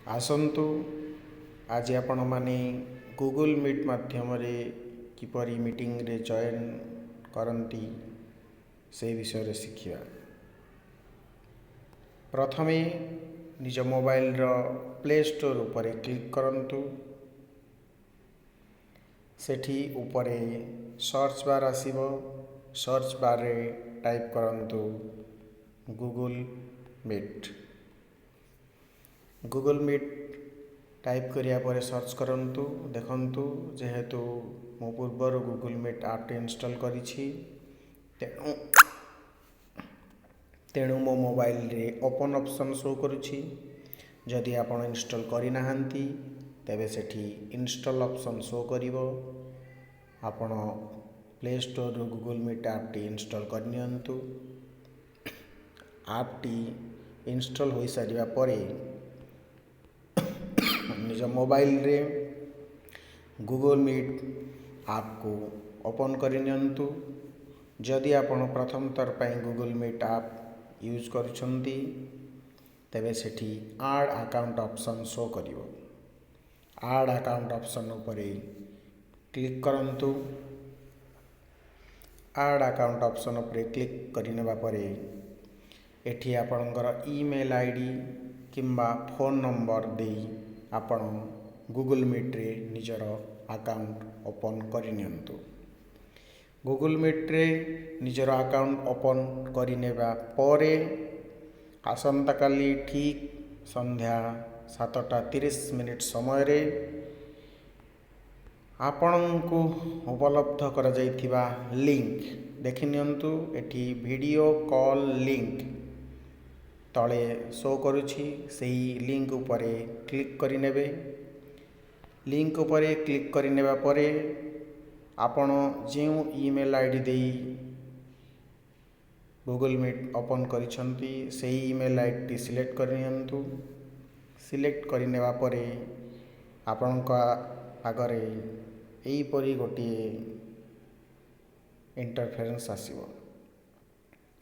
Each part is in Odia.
ଆସନ୍ତୁ, ଆଜି ଆପଣମାନେ ଗୁଗୁଲ୍ ମିଟ୍ ମାଧ୍ୟମରେ କିପରି ମିଟିଂରେ ଜଏନ୍ କରନ୍ତି, ସେ ବିଷୟରେ ଶିଖିବା। ପ୍ରଥମେ ନିଜ ମୋବାଇଲର ପ୍ଲେ ଷ୍ଟୋର୍ ଉପରେ କ୍ଲିକ୍ କରନ୍ତୁ। ସେଠି ଉପରେ ସର୍ଚ୍ଚ ବାର୍ ଆସିବ। ସର୍ଚ୍ଚ ବାର୍ରେ ଟାଇପ୍ କରନ୍ତୁ Google Meet. Google Meet type କରିବା ପରେ ସର୍ଚ୍ଚ କରନ୍ତୁ। ଦେଖନ୍ତୁ, ଯେହେତୁ ମୁଁ ପୂର୍ବରୁ ଗୁଗୁଲ୍ ମିଟ୍ ଆପ୍ଟି ଇନଷ୍ଟଲ୍ କରିଛି, ତେଣୁ ମୋ ମୋବାଇଲରେ ଓପନ୍ ଅପସନ୍ ଶୋ କରୁଛି। ଯଦି ଆପଣ ଇନଷ୍ଟଲ୍ କରିନାହାନ୍ତି, ତେବେ ସେଠି ଇନଷ୍ଟଲ୍ ଅପସନ୍ ଶୋ କରିବ। ଆପଣ ପ୍ଲେ ଷ୍ଟୋରରୁ ଗୁଗୁଲ୍ ମିଟ୍ ଆପ୍ଟି ଇନଷ୍ଟଲ୍ କରିନିଅନ୍ତୁ। ଆପ୍ଟି ଇନଷ୍ଟଲ୍ ହୋଇସାରିବା ପରେ ନିଜ ମୋବାଇଲରେ ଗୁଗୁଲ୍ ମିଟ୍ ଆପ୍କୁ ଓପନ୍ କରିନିଅନ୍ତୁ। ଯଦି ଆପଣ ପ୍ରଥମ ଥର ପାଇଁ ଗୁଗୁଲ୍ ମିଟ୍ ଆପ୍ ୟୁଜ୍ କରୁଛନ୍ତି, ତେବେ ସେଠି ଆଡ଼୍ ଆକାଉଣ୍ଟ ଅପସନ୍ ଶୋ କରିବ। ଆଡ଼୍ ଆକାଉଣ୍ଟ ଅପସନ୍ ଉପରେ କ୍ଲିକ୍ କରନ୍ତୁ। ଆଡ଼୍ ଆକାଉଣ୍ଟ ଅପସନ୍ ଉପରେ କ୍ଲିକ୍ କରିନେବା ପରେ ଏଠି ଆପଣଙ୍କର ଇମେଲ୍ ଆଇଡ଼ି କିମ୍ବା ଫୋନ୍ ନମ୍ବର ଦେଇ ଆପଣ ଗୁଗୁଲ୍ ମିଟ୍ରେ ନିଜର ଆକାଉଣ୍ଟ ଓପନ୍ କରିନିଅନ୍ତୁ। ଗୁଗୁଲ୍ ମିଟ୍ରେ ନିଜର ଆକାଉଣ୍ଟ ଓପନ୍ କରିନେବା ପରେ ଆସନ୍ତାକାଲି ଠିକ୍ ସନ୍ଧ୍ୟା 7ଟା 30 ମିନିଟ୍ ସମୟରେ ଆପଣଙ୍କୁ ଉପଲବ୍ଧ କରାଯାଇଥିବା ଲିଙ୍କ ଦେଖିନିଅନ୍ତୁ। ଏଠି ଭିଡ଼ିଓ କଲ୍ ଲିଙ୍କ ତଳେ ଶୋ କରୁଛି। ସେହି ଲିଙ୍କ ଉପରେ କ୍ଲିକ୍ କରିନେବେ। ଲିଙ୍କ ଉପରେ କ୍ଲିକ୍ କରିନେବା ପରେ ଆପଣ ଯେଉଁ ଇମେଲ୍ ଆଇଡ଼ି ଦେଇ ଗୁଗୁଲ୍ ମିଟ୍ ଓପନ୍ କରିଛନ୍ତି, ସେହି ଇମେଲ୍ ଆଇଡ଼ିଟି ସିଲେକ୍ଟ କରିନିଅନ୍ତୁ। ସିଲେକ୍ଟ କରିନେବା ପରେ ଆପଣଙ୍କ ଆଗରେ ଏହିପରି ଗୋଟିଏ ଇଣ୍ଟରଫେରେନ୍ସ ଆସିବ।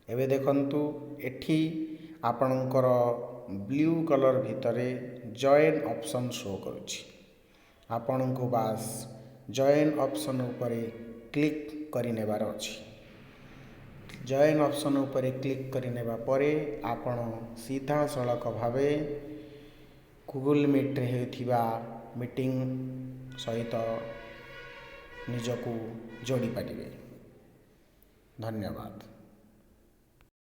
ଏବେ ଦେଖନ୍ତୁ, ଏଠି ଆପଣଙ୍କର ବ୍ଲୁ କଲର୍ ଭିତରେ ଜଏନ୍ ଅପସନ୍ ଶୋ କରୁଛି। ଆପଣଙ୍କୁ ବାସ୍ ଜଏନ୍ ଅପସନ୍ ଉପରେ କ୍ଲିକ୍ କରିନେବାର ଅଛି। ଜଏନ୍ ଅପସନ୍ ଉପରେ କ୍ଲିକ୍ କରିନେବା ପରେ ଆପଣ ସିଧାସଳଖ ଭାବେ ଗୁଗୁଲ୍ ମିଟ୍ରେ ହେଉଥିବା ମିଟିଂ ସହିତ ନିଜକୁ ଯୋଡ଼ି ପାରିବେ। ଧନ୍ୟବାଦ।